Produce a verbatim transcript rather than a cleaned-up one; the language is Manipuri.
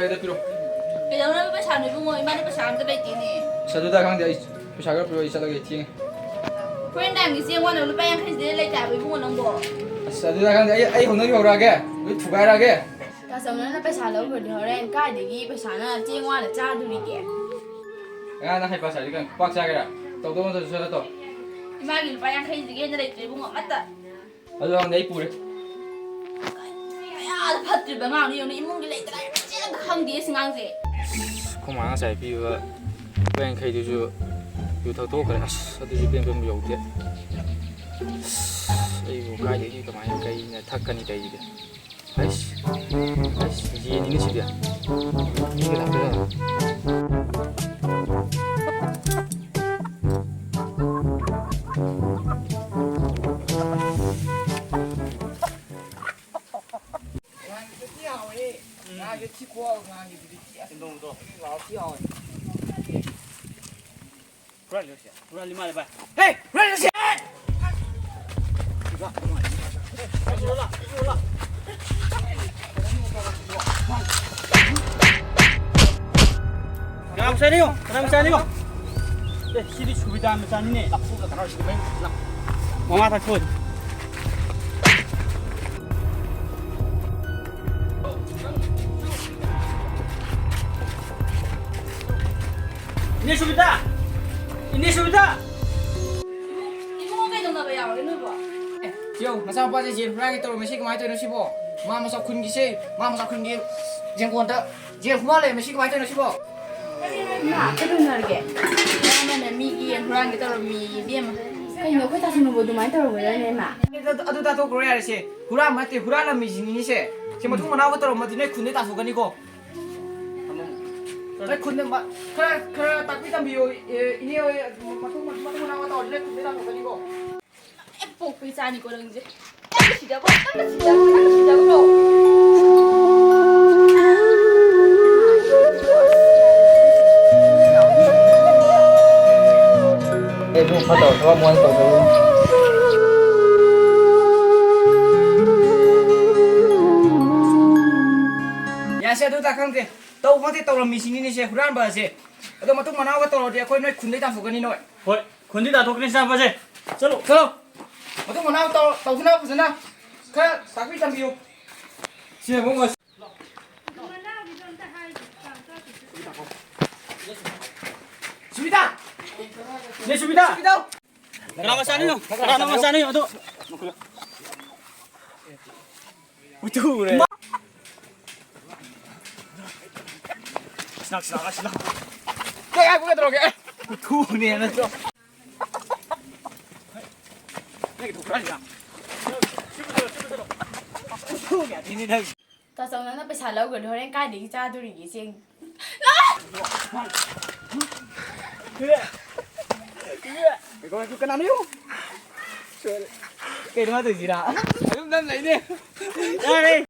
ꯀꯩꯗ ꯄꯤꯔꯣ꯫ ꯀꯩꯗꯧꯅꯕ ꯄꯩꯁꯥꯅꯣ ꯏꯕꯨꯡꯉꯣ? ꯏꯃꯥꯗꯤ ꯄꯩꯁꯥ ꯑꯝꯇ ꯂꯩꯇꯦꯅꯦ꯫ ꯑꯁ, ꯑꯗꯨꯗ ꯈꯪꯗꯦ, ꯑꯩ ꯄꯩꯁꯥ ꯈꯔ ꯄꯤꯔꯣ, ꯑꯩ ꯆꯠꯂꯒꯦ, ꯊꯦꯡꯉꯦ꯫ ꯍꯣꯔꯦꯟ ꯅꯨꯡꯗꯥꯡꯒꯤ ꯆꯦꯡ ꯋꯥꯅꯕ ꯂꯨꯄꯥ ꯌꯥꯡꯈꯩꯁꯤꯗꯤ ꯂꯩꯇꯦ ꯍꯥꯏꯕ ꯏꯕꯨꯡꯉꯣ ꯅꯪꯕꯣ꯫ ꯑꯁ, ꯑꯗꯨꯗ ꯈꯪꯗꯦ, ꯑꯩ, ꯑꯩ ꯍꯧꯅꯕꯤ ꯍꯧꯔꯛꯑꯒꯦ, ꯂꯣꯏ ꯊꯨꯒꯥꯏꯔꯛꯑꯒꯦ꯫ ꯇꯥꯆꯧꯅ ꯄꯩꯁꯥ ꯂꯧꯈ꯭ꯔꯗꯤ ꯍꯣꯔꯦꯟ ꯀꯥꯏꯗꯒꯤ ꯄꯩꯁꯥꯅ ꯆꯦꯡ ꯋꯥꯅ ꯆꯥꯗꯣꯔꯤꯒꯦ? ꯑꯉꯥꯡꯅ ꯍꯩꯄꯥ ꯁꯥꯔꯤ ꯀꯥꯟ ꯈꯨꯄꯥꯛ ꯆꯥꯒꯦꯔꯥ? ꯇꯧꯗꯧ ꯅꯠꯇ꯭ꯔꯁꯨ ꯆꯠꯂꯣ ꯇꯧ꯫ ꯏꯃꯥꯒꯤ ꯂꯨꯄꯥ ꯌꯥꯡꯈꯩꯁꯤꯗꯒꯤ ꯍꯦꯟꯅ ꯂꯩꯇ꯭ꯔꯦ ꯏꯕꯨꯡꯉꯣ ꯑꯃꯠꯇ꯫ ꯑꯗꯨ ꯍꯪꯗꯦ ꯑꯩ ꯄꯨꯔꯦ꯫ ꯀꯌꯥꯗ ꯐꯠꯇ꯭ꯔꯤꯕ ꯑꯉꯥꯡꯅꯣ ꯌꯦꯡꯉꯨꯅꯦ, ꯏꯃꯨꯡꯒꯤ ꯂꯩꯇ ꯂꯥꯏꯔ ꯃꯆꯦꯠ ꯑꯝꯇ ꯈꯪꯗꯦ ꯑꯁꯤ ꯑꯉꯥꯡꯁꯦ꯫ ꯑꯁ, ꯑꯩꯈꯣꯏ ꯃꯥꯅ ꯉꯁꯥꯏ ꯄꯤꯕ ꯂꯨꯄꯥ ꯌꯥꯡꯈꯩꯗꯨꯁꯨ ꯌꯨ ꯊꯛꯇꯣꯛꯈ꯭ꯔꯦ꯫ ꯑꯁ, ꯑꯗꯨꯁꯨ ꯄꯦꯟ ꯄꯦꯟꯕ ꯌꯧꯗꯦ꯫ ꯑꯁ, ꯑꯩꯕꯨ ꯀꯥꯏꯗꯒꯤ ꯀꯃꯥꯏꯅ ꯀꯩꯅ ꯊꯛꯀꯅꯤ ꯀꯩꯗꯤ? ꯑꯩꯁ, ꯑꯩꯁ, ꯌꯦꯟꯅꯤꯅꯦ ꯁꯤꯗꯤ꯫ ꯃꯤꯒ ꯂꯥꯛꯄꯖꯥꯠꯂꯣ? ꯉꯥꯒꯤꯗꯨꯗꯤ ꯍꯥꯎꯋꯦ꯫ ꯉꯥꯒꯤ ꯊꯤ ꯈꯨꯍꯥꯎ, ꯉꯥꯒꯤꯗꯨꯗꯤ ꯊꯤ ꯑꯁ꯫ ꯁꯦꯟꯗꯣꯡꯗꯣ꯫ ꯊꯤ ꯍꯥꯎ, ꯊꯤ ꯍꯥꯎꯋꯦ꯫ ꯍꯨꯔꯥꯜꯂꯁꯦ꯫ ꯍꯨꯔꯥꯜꯂꯤ ꯃꯥꯜꯂꯦ ꯚꯥꯏ꯫ ꯍꯦ! ꯍꯨꯔꯥꯜꯂꯁꯦ! ꯀꯅꯥ ꯃꯆꯥꯅꯤꯌꯣ? ꯀꯅꯥ ꯃꯆꯥꯅꯤꯌꯣ? ꯑꯦ, ꯁꯤꯗꯤ ꯁꯨꯕꯤꯗꯥ ꯃꯆꯥꯅꯤꯅꯦ꯫ ꯃꯃꯥ ꯊꯛꯄ ꯑꯣꯏ꯫ ꯏꯅꯦ ꯁꯨꯕꯤꯗꯥ! ꯏꯅꯦ ꯁꯨꯕꯤꯗꯥ! ꯏꯕꯨꯡꯉꯣ, ꯀꯩꯗꯧꯅꯕ ꯌꯥꯎꯔꯒꯦ ꯅꯣꯏꯕꯣ? ꯑꯦ, ꯌꯦꯡꯉꯨ, ꯅꯆꯥꯅꯨꯄꯥꯁꯦ ꯌꯦꯟ ꯍꯨꯔꯥꯟꯒꯦ ꯇꯧꯔꯝꯃꯦ꯫ ꯁꯤ ꯀꯃꯥꯏꯅ ꯇꯧꯔꯤꯅꯣ ꯁꯤꯕꯣ? ꯃꯥ ꯃꯆꯥ ꯈꯨꯟꯒꯤꯁꯦ, ꯃꯥ ꯃꯆꯥ ꯈꯨꯟꯒꯤ ꯌꯦꯟꯀꯣꯟꯗ ꯌꯦꯟ ꯍꯨꯔꯥꯜ ꯂꯩꯔꯝꯃꯦ꯫ ꯁꯤ ꯀꯃꯥꯏꯅ ꯇꯧꯔꯤꯅꯣ ꯁꯤꯕꯣ? ꯏꯃꯥ, ꯀꯩꯗꯧꯅꯔꯒꯦ? ꯑꯃꯅ ꯃꯤꯒꯤ ꯌꯦꯟ ꯍꯨꯔꯥꯟꯒꯦ ꯇꯧꯔꯝꯃꯤ, ꯏꯕꯦꯝꯃ꯫ ꯀꯩꯅꯣ, ꯑꯩꯈꯣꯏ ꯇꯥꯁꯨꯅꯕꯨ ꯑꯗꯨꯃꯥꯏꯅ ꯇꯧꯔꯝꯒꯗ꯭ꯔꯅꯦ, ꯏꯃꯥ? ꯑꯗꯨ, ꯑꯗꯨ ꯇꯥꯊꯣꯛꯈ꯭ꯔꯣ ꯌꯥꯔꯦꯁꯦ꯫ ꯍꯨꯔꯥꯟꯕ ꯅꯠꯇꯦ, ꯍꯨꯔꯥꯜꯂꯝꯃꯤꯁꯤꯅꯤꯅꯦꯁꯦ꯫ ꯁꯤ ꯃꯇꯨꯡ ꯃꯅꯥꯎꯒ ꯇꯧꯔꯝꯃꯗꯤ ꯅꯣꯏ ꯈꯨꯟꯗꯩ ꯇꯥꯟꯊꯣꯛꯀꯅꯤꯀꯣ꯫ ꯅꯣꯏ ꯈꯨꯟꯗ ꯃ-, ꯈꯔ, ꯈꯔ ꯇꯥꯛꯄꯤ ꯇꯝꯕꯤꯌꯣ, ꯑꯦ, ꯏꯅꯦ ꯍꯣꯏ, ꯃꯇꯨꯡ, ꯃꯇꯨꯡ ꯃꯅꯥꯎꯒ ꯇꯧꯔꯗꯤ ꯅꯣꯏ ꯈꯨꯟꯗꯩ ꯇꯥꯟꯊꯣꯛꯀꯅꯤꯀꯣ꯫ ꯍꯦꯛ ꯄꯣꯛꯄ ꯏꯆꯥꯅꯤꯀꯣ ꯅꯪꯁꯦ꯫ ꯅꯪ ꯁꯤꯗꯕ꯭ꯔꯣ? ꯅꯪ ꯁꯤꯗꯕ꯭ꯔꯣ? ꯅꯪ ꯁꯤꯗꯕ꯭ꯔꯣ? ꯑꯦ, ꯏꯕꯨꯡ, ꯐꯠꯇꯕ ꯊꯕꯛ ꯑꯃꯨꯛ ꯍꯟꯅ ꯇꯧꯖꯔꯨꯅꯨ꯫ ꯌꯥꯁꯦ, ꯑꯗꯨ ꯇꯥ ꯈꯪꯗꯦ꯫ ꯇꯧ ꯈꯪꯗꯦ, ꯇꯧꯔꯝꯃꯤꯁꯤꯅꯤꯅꯦ ꯁꯦ, ꯍꯨꯔꯥꯟꯕ ꯑꯁꯦ꯫ ꯑꯗꯣ ꯃꯇꯨꯡ ꯃꯅꯥꯎꯒ ꯇꯧꯔꯗꯤ ꯑꯩꯈꯣꯏ ꯅꯣꯏ ꯈꯨꯟꯗꯩ ꯇꯥꯟꯊꯣꯛꯀꯅꯤ ꯅꯣꯏ꯫ ꯍꯣꯏ, ꯈꯨꯟꯗꯤ ꯇꯥꯟꯊꯣꯛꯀꯅꯤ ꯆꯥꯝꯕꯁꯦ꯫ ꯆꯠꯂꯣ꯫ ꯆꯠꯂꯣ꯫ ꯃꯇꯨꯡ ꯃꯅꯥꯎ ꯇꯧ-, ꯇꯧꯗꯅꯕ ꯐꯖꯅ ꯈꯔ ꯇꯥꯛꯄꯤ ꯇꯝꯕꯤꯌꯨ꯫ ꯁꯤ ꯑꯃꯨꯛ ꯃꯁ-, ꯁꯨꯕꯤꯗꯥ! ꯅꯦ ꯁꯨꯕꯤꯗꯥ! ꯁꯨꯕꯤꯗꯥ! ꯀꯅꯥ ꯃꯆꯥꯅꯣ? ꯀꯅꯥ ꯃꯆꯥꯅꯣ ꯑꯗꯣ? ꯎꯊꯨꯔꯦ꯫ ꯁꯤꯂꯥꯎ, ꯁꯤꯂꯥꯎ, ꯁꯤꯂꯥꯎ꯫ ꯀꯩ ꯍꯥꯏꯕ ꯀꯩꯗꯧꯔꯒꯦ? ꯎꯊꯨꯅꯦ ꯅꯠꯇ꯭ꯔꯣ? ꯅꯪꯒꯤ ꯊꯣꯛꯄ꯭ꯔꯥ ꯁꯤꯗ? ꯎꯊꯨꯅꯦ ꯑꯗꯨꯅꯤ ꯅꯪ꯫ ꯇꯥꯆꯧ, ꯅꯪꯅ ꯄꯩꯁꯥ ꯂꯧꯈ꯭ꯔꯗꯤ ꯍꯣꯔꯦꯟ ꯀꯥꯏꯗꯒꯤ ꯆꯥꯗꯣꯔꯤꯒꯦ ꯆꯦꯡ? ꯀꯩꯅꯣ ꯍꯥꯏꯗꯣꯏꯁꯤꯔꯥ? ꯑꯗꯨꯝ ꯅꯪ ꯂꯩꯅꯦ꯫ ꯌꯥꯔꯦ꯫